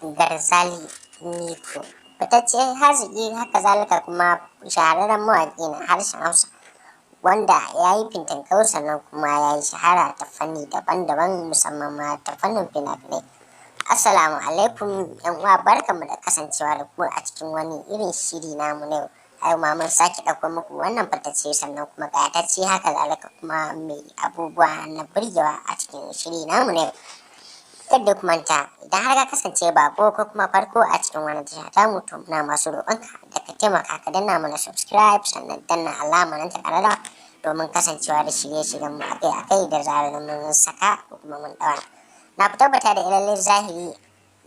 Garzali Miko fitacce haziki, haka zalika kuma shahararren mawaƙi na harshen Hausa wanda ya yi fintinkau, sannan kuma ya yi shahara ta fanni daban-daban, musamman ma ta fannin fina-finai. Assalamu alaikum yan uwa, barkanmu da kasancewa da ku a cikin wani irin shiri namu na yau. A yau ma mun sake ɗauko muku wannan fitacce, sannan kuma ƙayatacce, haka zalika kuma mai abubuwa na burgewa a cikin shiri namu na yau. Kada ku manta, idan har ka kasance bako ko kuma farko a cikin wannan tasha tamu, to muna masu roƙonka da ka taimaka ka danna mana subscribe, sannan danna alama nan ta ƙararrawa domin kasancewa da shirye-shiryen mu akai-akai da zarar mun saka ko kuma mun ɗaura. Na fi tabbata da lallai zahiri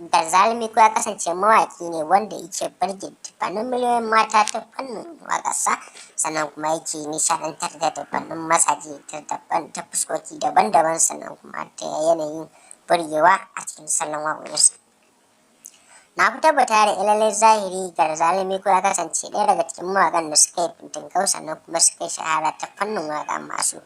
Garzali Miko ya kasance mawaƙi ne wanda yake burge dubbannin miliyoyin mata ta fannin waƙarsa, sannan kuma yake nishaɗantar da dubbannin mazaje ta fuskoki daban-daban, sannan kuma ta yanayin burgewa a cikin salon waƙoƙinsa. Na fi tabbata da lallai zahiri Garzali Miko ya kasance ɗaya daga cikin mawaƙan da suka yi fintinkau, sannan kuma suka yi shahara ta fannin waƙa masu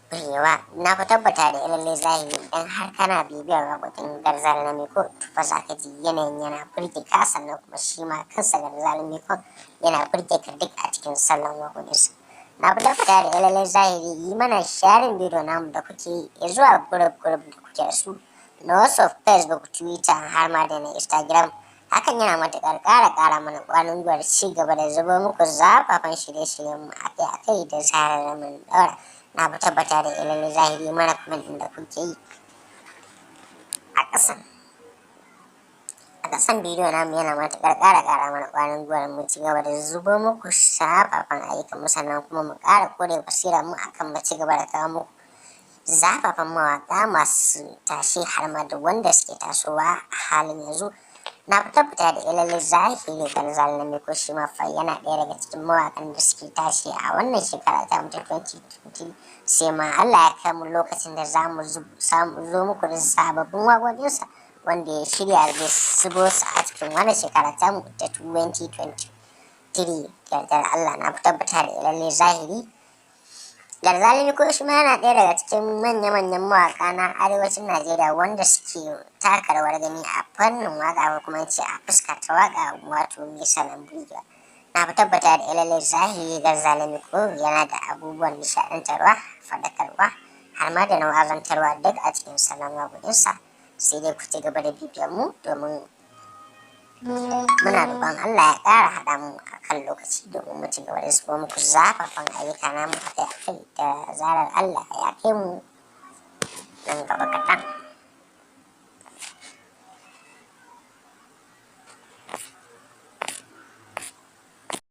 burgewa. Na fi tabbata da lallai zahiri idan har kana bibiyar waƙoƙin Garzali Miko, to fa za ka ji yanayin yana burge ka, sannan kuma shi ma kansa Garzali Miko yana burge ka duk a cikin salon waƙoƙinsa. Na fi tabbata da lallai zahiri yi mana sharing bidiyo namu da kuke yi zuwa group group da kuke da su na WhatsApp, Facebook, Twitter, har ma da na Instagram. Hakan yana matuƙar ƙara mana ƙwarin gwiwar ci gaba da zubo muku zafafan shirye-shiryen mu akai-akai da zarar mun ɗaura. Na fi tabbata da lallai zahiri mana comment ɗin da kuke yi a ƙasan bidiyo namu yana matuƙar ƙara mana ƙwarin gwiwar mu ci gaba da zubo muku zafafan ayyukan mu, sannan kuma mu ƙara kore basira mu akan mu ci gaba da kawo muku zafafan mawaƙa masu tashe, har ma da wanda suke tasowa a halin yanzu. Na fi tabbata da lallai zahiri Garzali Miko shi ma fa yana ɗaya daga cikin mawaƙan da suke tashi a wannan shekara ta mutu 2020, sai ma Allah ya kai mu lokacin da za mu zo muku da sababbin waƙoƙinsa wanda ya shirya zai zubo su a cikin wannan shekara ta mu ta 2023 yardar Allah. Na fi tabbata da lallai zahiri Garzali Miko shi ma yana ɗaya daga cikin manya-manyan mawaƙa na arewacin Najeriya wanda suke taka rawar gani a fannin waƙa, ko kuma ce a fuska ta waƙa, wato mai salon burgewa. Na fi tabbata da lallai zahiri Garzali Miko yana da abubuwan nishaɗantarwa, faɗakarwa, har ma da na wa'azantarwa duk a cikin salon waƙoƙinsa. Sai dai ku ci gaba da bibiyar mu, domin muna roƙon Allah ya ƙara haɗa mu a kan lokaci domin mu ci gaba da zubo muku zafafan ayyuka namu akai-akai da zarar Allah ya kai mu nan gaba kaɗan.